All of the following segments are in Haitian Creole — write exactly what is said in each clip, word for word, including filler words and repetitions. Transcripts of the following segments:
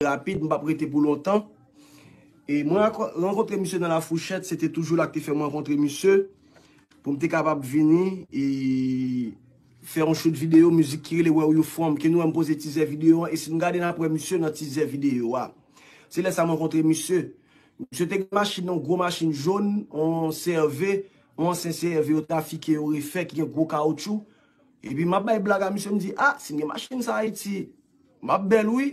rapid, m p ap rete pou lontan. E mwen ranko- rankontre misye nan La Fourchette, se te toujou la k te fè m rankontre misye, pou m te kapab vini e fè yon shoot videyo, mizik ki rele Where You From, ke nou wè m poze tizè videyo an, e si n gade n ap wè misye nan tizè videyo a. Se lè sa m rankontre misye. Misye te gen machin nan, yon gwo machin jòn, yon C R V, yon ansyen C R V yo trafike, yo refè, ki gen gwo kawotchou. Epi m ap bay blag a misye, m di, a, si m gen machin sa Ayiti, m ap bèl wi.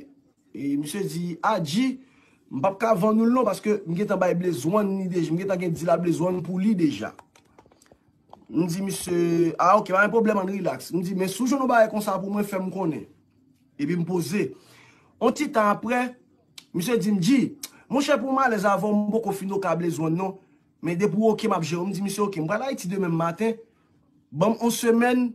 E misye di, a, G, m p ap ka vann ou l non, paske m gentan bay Blaze One li deja, m gentan gen deal a Blaze One pou li deja. M di misye, a, ok, pa gen pwoblèm, ann rilaks. M di, men si w jwenn yon bagay konsa pou mwen, fè m konnen. Epi m poze. On ti tan apre, misye di m, G, monchè, pou m alèz avè w, m poko fin oke a Blaze One non. Men depi w oke, m ap jere w. M di misye, ok, m pral Ayiti demen maten. Ban m on semèn,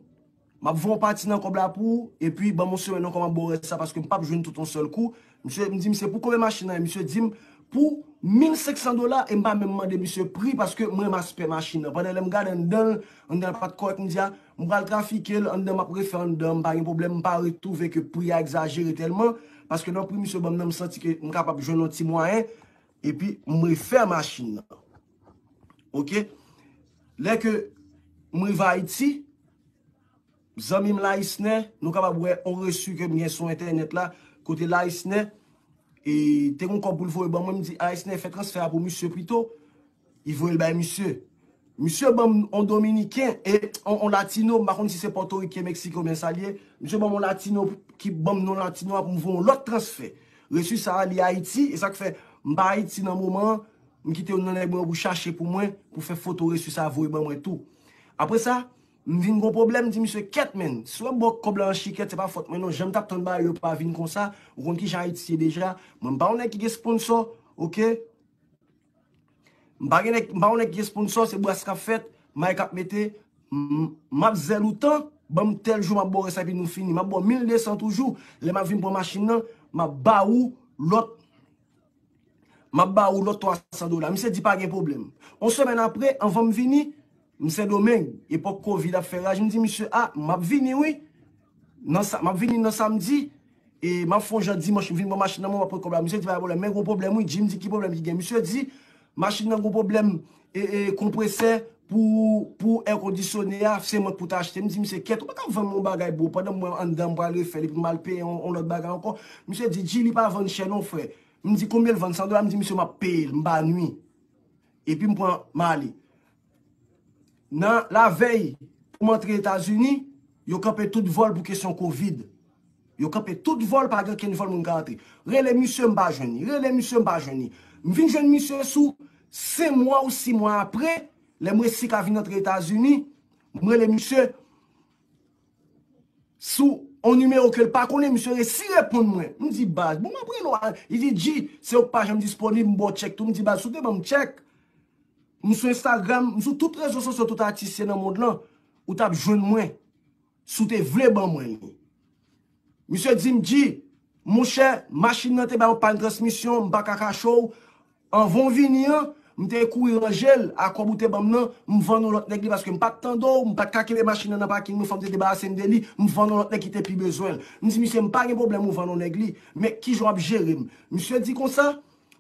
m ap voye yon pati nan kòb la pou ou, epi ban m on semèn ankò, m ap ba w rès la, paske m p ap jwenn tout yon sèl kou. Misye, m di misye, pou konbyen machin nan ye? Misye di m, pou mil senk san dola, e m pa menm mande misye pri, paske m renmen aspè machin nan. Pandan lè m gade anndan l, anndan l pa t kòrèk, m di a, m pral trafike l, anndan m ap refè anndan, m pa gen pwoblèm, m pa retwouve ke pri a egzajere tèlman, paske nan pri misye ban m nan, m santi ke m kapab jwenn yon ti mwayen, epi m refè machin nan. Ok? Lè ke m rive Ayiti, zanmi m Laisner, nou kapab wè on resi ke m gen sou entènèt la, kote Laisner, e, te gon kòb pou l voye ban mwen, m di, Laisner, fè transfè a pou misye pito. Li voye l bay misye. Misye ban m on Dominiken, e, on, on Latino, m pa konn si se Pòtoriken, Meksiken oubyen sa l ye. Misye ban m on Latino ki ban m non Latino a pou m voye on lòt transfè. Resi sa a, li Ayiti, e sa k fè m pa Ayiti nan moman an, m kite youn nan nèg mwen yo pou chache pou mwen, pou fè foto resi sa a voye ban mwen tou. Apre sa, m vin gon pwoblèm, m di misye, kèt, menn, si w ap ba w kòb la an chikèt, se pa fòt mwen non, jan m t ap tann bagay yo pa vin konsa, ou konn kijan Ayiti ye deja, mwen m pa yon nèg ki gen sponsò, ok? M pa gen nèg, m pa yon nèg ki gen sponsò, se bras k ap fèt, may k ap mete, m, m ap zèl ou tan, ban m tèl jou, m ap ba w rès la, epi nou fini. M ap ba w mil de san toujou, lè m ap vin pran machin nan, m ap ba ou lòt, m ap ba ou lòt twa san dola. Misye di pa gen pwoblèm. On semèn apre, anvan m vini, m Sendomeng, epòk kovid ap fè raj, m di misye, a, m ap vini wi. Nan sa, m ap vini nan samdi, e m ap fè yon jan dimanch, m vin pran machin nan, mwen m ap pran kòb la. Misye di pa gen pwoblèm, men gon pwoblèm wi, G, m di ki pwoblèm ki gen. Misye di, machin nan gon pwoblèm, e, e, konpresè pou, pou èkondisyone a, se mwen k pou ta achte. M di misye, kèt, ou pa ka vann mwen yon bagay, bro, pandan mwen anndan m pral refè l, epi m al peye yon, yon lòt bagay ankò. Misye di, G, li pa vann chè non, frè. M di, konbyen l vann? San dola? M di misye, m ap peye l, m pa nwi. Epi m pran, m ale. Nan lavèy pou m antre Etazini, yo kanpe tout vòl pou kesyon kovid. Yo kanpe tout vòl, pa gen okenn vòl moun ka antre. Rele misye, m pa jwenn li. Rele misye, m pa jwenn li. M vin jwenn misye sou senk mwa ou sis mwa apre, lè m resi ka vin antre Etazini, m rele misye sou on nimewo ke l pa konnen, misye resi reponn mwen. M di, baz, bon, m ap rele w. Li di, G, se ou k pa janm disponib, m ba w tchèk tou. M di, baz, si w te ban m tchèk, m sou Instagram, m sou tout rezo sosyo, tout atis ye nan mond lan, ou t ap jwenn mwen, si w te vle ban mwen li. Misye di m, G, monchè, machin nan te bay yon pàn transmisyon, m pa ka kache w. Anvan w vini an, m te kouri ranje l a kòb ou te ban m nan, m vann yon lòt nèg li paske m pa t tande w, m pa t ka kenbe machin nan nan pakin mwen, fò m te debarase m de li, m vann yon lòt nèg ki te pi bezwen l. M di misye, m pa gen pwoblèm ou vann yon nèg li, men kijan w ap jere m? Misye di konsa,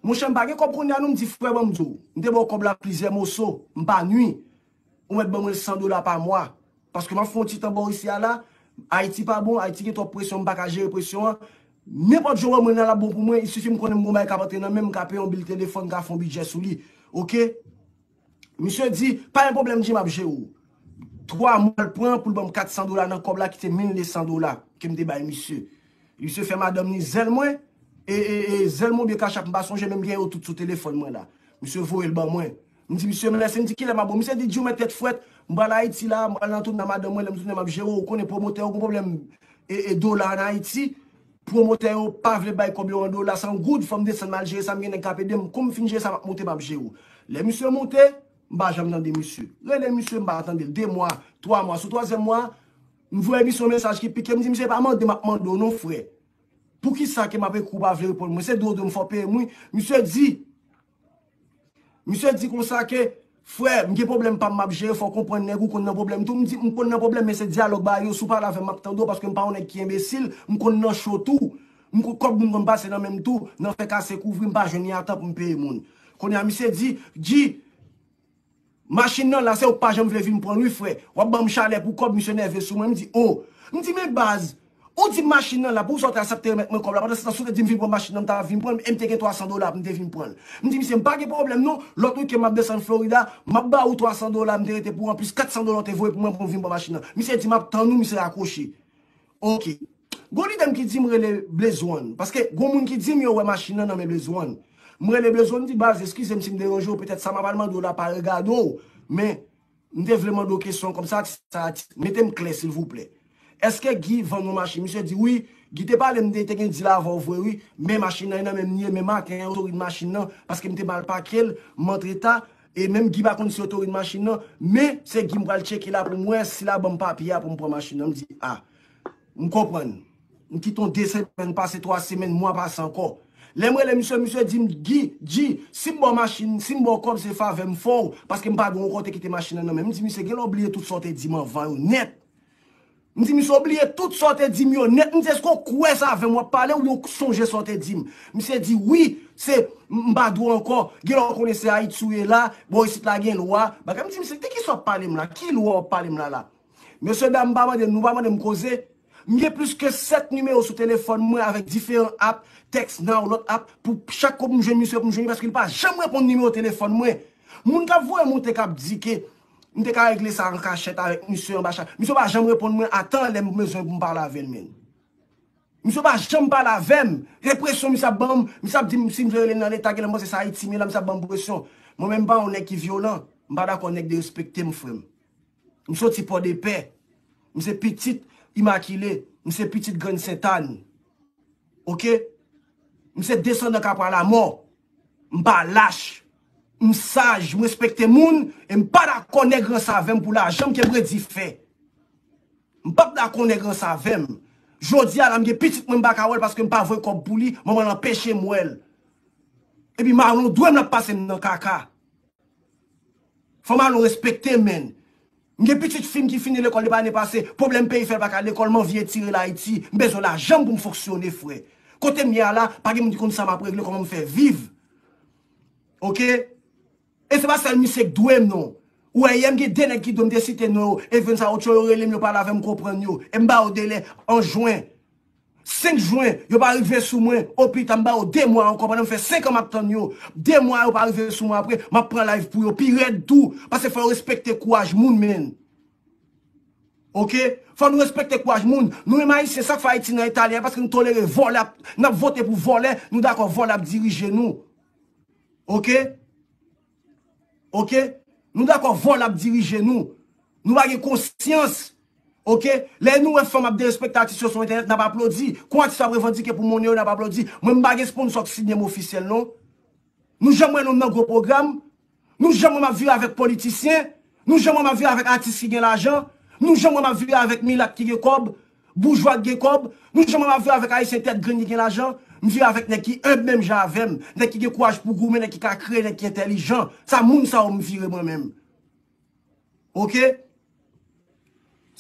monchè, m pa gen kòb kounye a non, m di, frè, ban m di w, m te ba w kòb la plizyè moso, m pa nwi. Ou mèt ban mwen san dola pa mwa. Paske m ap fè yon ti tan bò isi a la. Ayiti pa bon, Ayiti gen twòp presyon, m pa ka jere presyon an. Nenpòt jan w wè mwen nan l ap bon pou mwen, il sifi m konnen m gon bagay k ap antre nan men m, m ka peye yon bil telefòn, m ka fè yon bidjè sou li. Oke? Misye di, pa gen pwoblèm, G, m ap jere w. Twa mwa l pran pou l ban m kat san dola nan kòb la, ki te mil de san dola ke m te bay misye. Misye fè madanm li zèl mwen, e, e, e zèl mwen oubyen Cash App, m pa sonje, men m gen yo tout sou telefòn mwen la. Misye voye l ban mwen. M di misye mèsi, m di kilè m ap bon. Misye di, G, ou mèt tèt frèt, m pral Ayiti la, m pral nan tounen a madanm mwen, lè m tounen m ap jere w, ou konnen pwomotè yo gon pwoblèm, e, e dola ann Ayiti. Pwomotè yo pa vle bay kòb yo an dola, se an goud, fò m desann m al jere sa, m gen nèg k ap ede m, kou m fin jere sa, m ap monte, m ap jere w. Lè misye monte, m pa janm tande misye. Rele misye, m pa tande l. De mwa, twa mwa, sou twazyèm mwa, m voye misye yon mesaj ki pike, m di, misye pa mande m ap mande w non, frè. Poukisa ke m ap ekri w pa vle reponn mwen? Se dwe w dwe m fò peye m wi. Misye di, misye di konsa ke, frè, m gen pwoblèm pa m m ap jere, fò w konprann nèg ou konn nan pwoblèm tou. M di, m konn nan pwoblèm, men se dyalòg ba yo, si w pale avè m, m ap tande w, paske m pa yon nèg ki enbesil, m konn nan cho tou. M kou kòb moun konn pase nan men m tou, nan fè kase kouvri, m pa jwenn li a tan pou m peye moun. Kounye a misye di, G, machin nan la, se ou k pa janm vle vin pran l wi frè. W ap ban m chalè pou kòb, misye nève sou mwen. M di, o. M di, men baz, ou di m machin nan la, pou sa w te aksepte remèt mwen kòb la. Pandan se tan, si w te di m vin pran machin nan, m ta vin pran l, e m te gen twa san dola pou m te vin pran l. M di, misye, m pa gen pwoblèm non, lòt wikenn m ap desann Florida, m ap ba ou twa san dola, m te rete pou anplis kat san dola w te voye pou mwen pou m vin pran machin nan. Misye di, m ap tann ou, misye rakwoche. Ok. Gon lidè m ki di m rele Blaze One. Paske gon moun ki di m yo wè machin nan nan men Blaze One. M rele Blaze One, m di, baz, eskize m si m deranje w, petèt sa m ap al mande w la pa regade w, men m te vle mande w kesyon kòmsa, sa, mete m klè silvouplè. Èske Guy vann yon machin? Misye di, wi, Guy te pale m de te gen dil avè w vre, wi, men machin nan, e nan men m li ye, men maten an, yo tou rid machin nan, paske m te mal pake l, m antre ta, e menm Guy pa konn si yo tou rid machin nan, men se Guy m pral tcheke la pou m wè si l a ban m papye a pou m pran machin nan. M di, a. M konprann. M kite yon de semèn pase, twa semèn, mwa pase ankò. Lè m rele misye, misye di m, Guy, G, si m ba w machin, si m ba w kòb, se favè m fè w, paske m pa dwe ankò te kite machin nan nan men m. M di, misye, genlè w bliye tout sa w te di m anvan yo nèt. M di, misye, w bliye tout sa w te di m yo nèt. M di, èske w kwè sa avè m w ap pale oubyen w sonje sa w te di m? Misye di, wi, se, m pa dwe ankò. Genlè w konnen se Ayiti w ye la, bò isit la gen lwa. Bagay, m di, misye, de kisa w ap pale m la? Ki lwa w ap pale m la la? Mesye dam, pa mande m, nou pa mande m koze. M gen plis ke sèt nimewo sou telefòn mwen avèk diferan app, Text Now, lòt app, pou chak kou pou m jwenn misye, pou m jwenn li, paske li pa janm reponn nimewo telefòn mwen. Moun k ap voye monte k ap di ke m te ka regle sa an kachèt avèk misye anba chay. Misye pa janm reponn mwen a tan lè m bezwen pou m pale avè l, menn. Misye pa janm pale avè m. E presyon misye ap ban m, misye ap di m si m vle rele m nan leta, genlè m panse se Ayiti m ye la, misye ap ban m presyon. Mwen menm m pa yon nèg ki vyolan, m pa dakò nèg derespekte m, frè m. M soti Pòdepè. M se pitit Imakile. M se pitit Grann Sentàn. Oke? M se desandan Kapwa Lamò. M pa lach. M saj, m respekte moun, e m pa dakò nèg ranse avè m pou lajan m ke m redi fè. M p ap dakò nèg ranse avè m. Jodi a la, m gen pitit mwen, m pa ka wè l paske m pa voye kòb pou li, manman l anpeche m wè l. Epi mawon dwe m l ap pase m nan kaka. Fò Malo respekte m, menn. M gen pitit fi m ki fini lekòl depi ane pase, pwoblèm peyi fè l pa ka lekòl, m anvi etire l Ayiti, m bezwen lajan m pou m fonksyone, frè. Kote m ye a la, pa gen moun ki konn sa m ap regle, kòman m fè viv. Oke? E se pa sèl misye k dwe m, non. Ou wè, yè m gen de nèg ki dwe m te site non yo, Evens a Ocho, yo rele m, yo pale avè m, m konprann yo. E m ba yo delè an jwen. Senk jwen, yo pa rive sou mwen. Opita, m ba yo de mwa ankò, pandan m fè senk an m ap tann yo. De mwa, yo pa rive sou mwen apre, m ap pran live pou yo. Pi rèd tou, paske fò yo respekte kouraj moun, menn. Oke? Fò nou respekte kouraj moun. Nou menm Ayisyen, sa k fè Ayiti nan eta li a, paske nou tolere vòlè, ap, n ap vote pou vòlè, nou dakò vòlè ap dirije nou. Oke? Oke? Nou dakò vòlè ap dirije nou. Nou pa gen konsyans. Oke? Lè nou wè fanm ap derespekte atis yo sou entènèt, n ap aplodi. Kon atis yo ap revandike pou monnen yo, n ap aplodi. Mwen, m pa gen sponsò k siyen m ofisyèl, non. Nou janm wè non m nan gwo pwogram? Nou janm wè m ap vire avèk politisyen? Nou janm wè m ap vire avèk atis ki gen lajan? Nou janm wè m ap vire avèk milat ki gen kòb? Boujwa k gen kòb? Nou janm wè m ap vire avèk ayisyen tèt grenn ki gen lajan? M vire avèk nèg ki enb menm jan avè m, nèg ki gen kouraj pou goumen, nèg ki ka kreye, nèg ki entèlijan. Sa moun sa yo m vire mwen menm. Oke?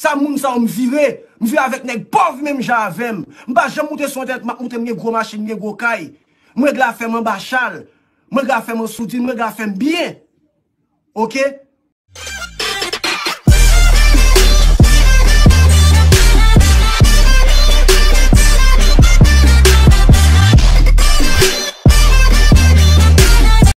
Sa moun sa yo m vire. M vire avèk nèg pòv menm jan avè m. M pa janm moute sou entènèt, m ap montre m gen gwo machin, m gen gwo kay. M regle afè m anba chal. M regle afè m an soudin, m regle afè m byen. Oke?